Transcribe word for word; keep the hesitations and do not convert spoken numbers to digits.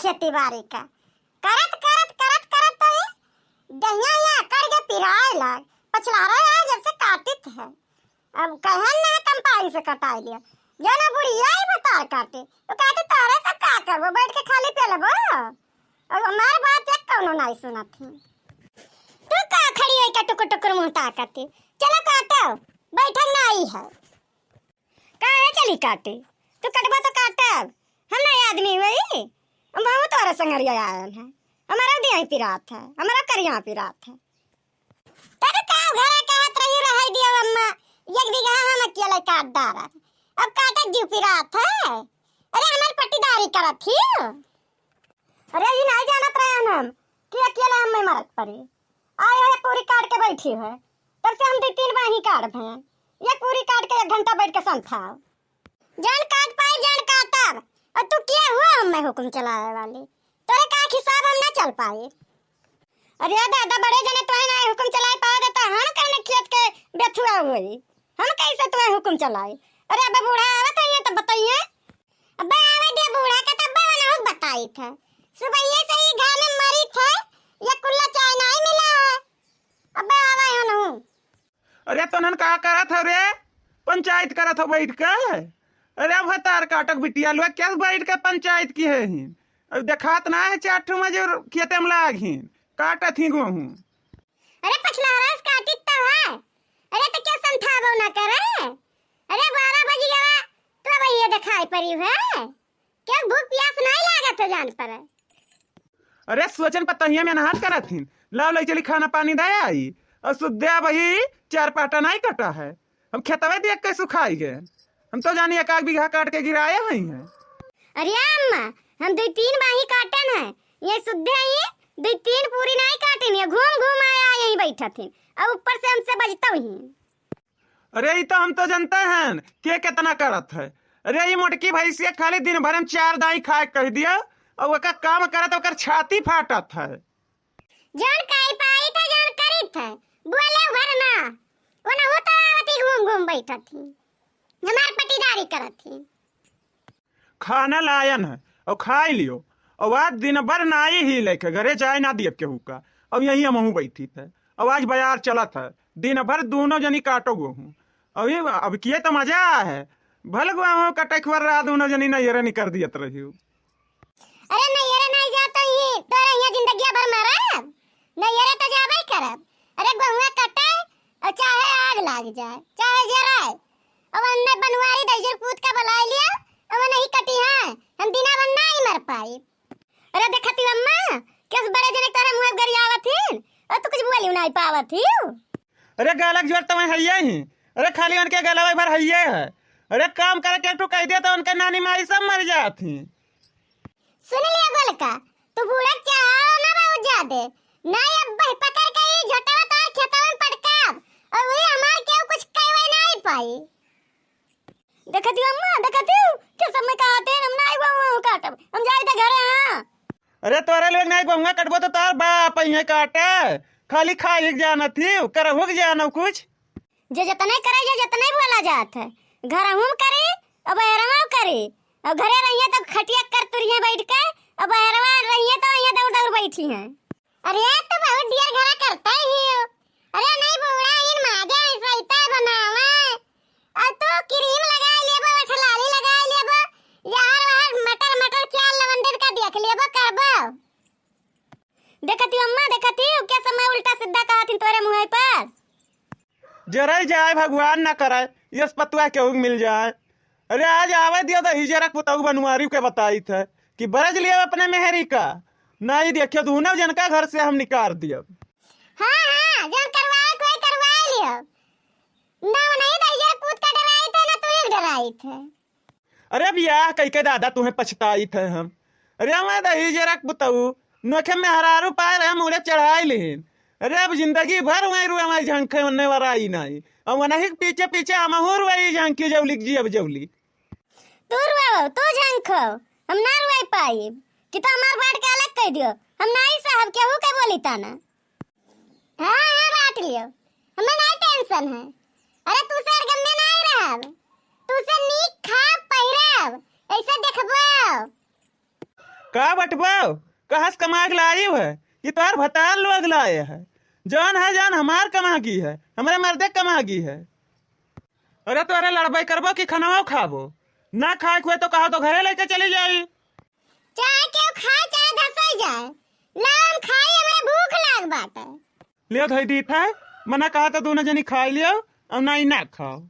खेती बारी का। करत, करत, करत, करत तो ही दहिया हिया अकड़ के पिराए लाग। पछलारा है जब से काटित है। अब कहन ना कंपाई से कटाई लिया। जो ना बुढ़िया ही भतार काटे, तो कहते तोहरे सब का करबो, बैठ के खाली पेलबो। अब हमार बात एक कौनो नाई सुनत ही। तू का खड़ी होई का टुकुर टुकुर मुँह ताकत ही? चलो काटो, बैठक नाई है। काहे चली काटे? तू कटबो तो काटब। हम ना आदमी हुई? हम बहुत तोहरे संगरिया आयल है। हमारा दिया ही पिरात है, हमारा करिया पिरात है। तब का घर कहत रही, रहै दियो अम्मा, एक बीघा हम अकेले काट डारब। अब काटत जीव पिरात है। अरे हमार पट्टीदारी करत ही। अरे ई नाई जानत रहे हम कि अकेले हम में मरत पड़े। आए है पूरी काट के बैठी है। तब से हम दो तीन बाही काट भैं। ये पूरी काट के एक घंटा बैठ के संथाओ। जान काट पाई, जान काटब। और तू क्या हुआ हमें हुक्म चलावे वाली? तोरे का हिसाब हम ना चल पाए। अरे दादा, बड़े जने तोहे ना हुक्म चलाए पावे देता, हम कहने खेत के बेथुआ हुई, हम कैसे तोहे हुक्म चलाए? अरे अब बूढ़ा आवत है तो बताइए। अबे आवे दे बूढ़ा के, तब वनहु बताई थे। सुबह ये से ही घर में मरी थे, ये कुल्ला चाय नहीं मिला है। अबे आवे हो नहु। अरे तोनन का करत हो रे? पंचायत करत हो बैठ के? अरे अब हतार काटक बिटिया लोग क्या बैठ के पंचायत की है ही? अब देखात ना है, चार ठो मजूर खेते में लाग ही, काटत ही गोहूँ। अरे पछला रस काटित तो है। अरे तो क्या संथाबो ना करे? अरे बारह बज गया, तो अब ये दिखाई पड़ी है। क्या भूख प्यास नहीं लागत है जान पर? अरे सोचन पतहिया में अनहार करत हिन, लाओ ले चली खाना पानी दे आई। और सुद्या वही चार पाटा नहीं कटा है, हम खेतवे देख के सुखाई गए। हम तो जानी एक आध बीघा काट के गिराए हुई हैं। अरे अम्मा, हम दो तीन बाही काटन है, ये सुद्या ये दो तीन पूरी नहीं काटन, ये घूम घूम आया यहीं बैठत हिन, अब ऊपर से हमसे बजता ही। अरे ई तो हम तो जानते हैं के कितना करत है। अरे ई मोटकी भैंसिया खाली दिन भर में चार दाई खाए कह दिया, और ओकर काम करत ओकर छाती फाटत है। जान काई पाई था, जान करी था, बोले भर ना, वो ना होता आवती घूम घूम बैठत ही, हमार पटीदारी करत ही। खाना लायन है और खाई लियो। और आज दिन भर नाई ही लेके घरे जाए ना दियब केहू का। अब यहीं हमहूँ बैठी थे। अब आज बाजार चलत है, दिन भर दोनों जनी काटो गोहूँ। अभी अब किए तो मजा है, भल गोहूँ कटे खुआर रहा, दोनों जनी नैहरे निकर दियत रही। अरे नैहरे नहीं जाता ही, तोरे यहाँ जिंदगिया भर मरब, नैहरे तो जाबे करब। अरे गोहुआ कटे और चाहे आग लाग जाए, चाहे जराए, अब अन्ने बनवारी दहिजर पूत का बुलाए लिया, अब नहीं कटी है, हम दिना भर नहीं मर पाई। अरे देखती अम्मा, कैसे बड़े जने तारा मुँह गरियावत हिन, और तू कुछ बोली नहीं पावत ही। अरे गालक जोर तमें हइये ही, अरे खाली उनके गलवे भर हइये है। अरे काम करे के तू कह दे तो उनके नानी माई सब मर जात ही। सुन लिया गोलका, तू बूढ़ा चाहो ना बहुत ज्यादा, नहीं अब बह पकड़ के ये झोटवा तार खेतवा में पटकाब, और वही हमार केहू कुछ कहवे नहीं पाई। देखती हो अम्मा, देखती हो, के समय का आते हम नहीं वो, वो काटब, हम जाई थे घरे। हाँ। अरे तोरे लोग नहीं गोहुआ कटबो तो तार बाप अइहे काटे, खाली खाई के जानत ही, करहु के जानो कुछ। जे जतने करे, जे जतने बोला जात है, घर हम करे, अब बहरवा करे, अब घरे रहिए तो खटिया कर तुरिये बैठ के, अब बहरवा रहिए तो यहाँ दौड़ दौड़ बैठी हैं। अरे तो बहुत डियर घरा करते ही हो। अरे नहीं बूढ़ा इन माजे में सहिता बनावे। और तू क्रीम लगा लेबो, अठलाली लगा लेबो, यार वार मटर मटर चाल लवंडर का देख लेबो करबो। देखती हो अम्मा, देखती हो, के समय उल्टा सीधा कहत हिन तोरे मुँह पर। जरई जाए, भगवान ना करे, यस पतुआ केहू के मिल जाए। अरे आज आवे दियो तो हिजरक पुतऊ बनवारी के बताई थे कि बरज लियो अपने मेहरी का। नहीं देखियो, दोनों जन का घर से हम निकाल दियो। हाँ, हाँ, जौन करवाए कोई करवाए लियो। ना वो नहीं तो हिजरक पूत का डराई थे, ना तू ही डराई थे। अरे बियाह कई के दादा तुम्हें पछताई थे हम। अरे हमें दही जरा बताऊ, नोखे में हरारू पाए रहे, मुड़े चढ़ाई लेन। अरे अब जिंदगी भर वहीं रुए, वहीं झंखे, उन्ने वराई नहीं। अब वनही के पीछे पीछे हमहू रुए, झंखी जौली जी, अब जौली। तू रुआओ, तू झंखो, हम ना रुआई पाई। कि तो हमार बांट के अलग कह दियो, हम ना ही सहब केहू के बोली ताना। हाँ, हाँ, बांट लियो, हमें नहीं टेंशन है। अरे तू से अड़गम में नहीं रहब, तू से नीक खाब पहिरब, ऐसे देखबो। का बटबो? कहाँ से कमा के लाइउ है? ये तोहर भतार लोग लाए है। जौन है, जौन हमार कमा की है, हमरे मर्दे कमा की है। अरे तोहरे लड़बई करबो कि खनवो खाबो? ना खाए के हुए तो कहा तो घरे लेके चली जाई। चाहे केहू खाए, चाहे धसई जाए, ला हम खाई, हमरे भूख लाग बाटे। लियो धई दीत है, मना कहा तो दोनों जनी खाई लियो और ना ही ना खाओ।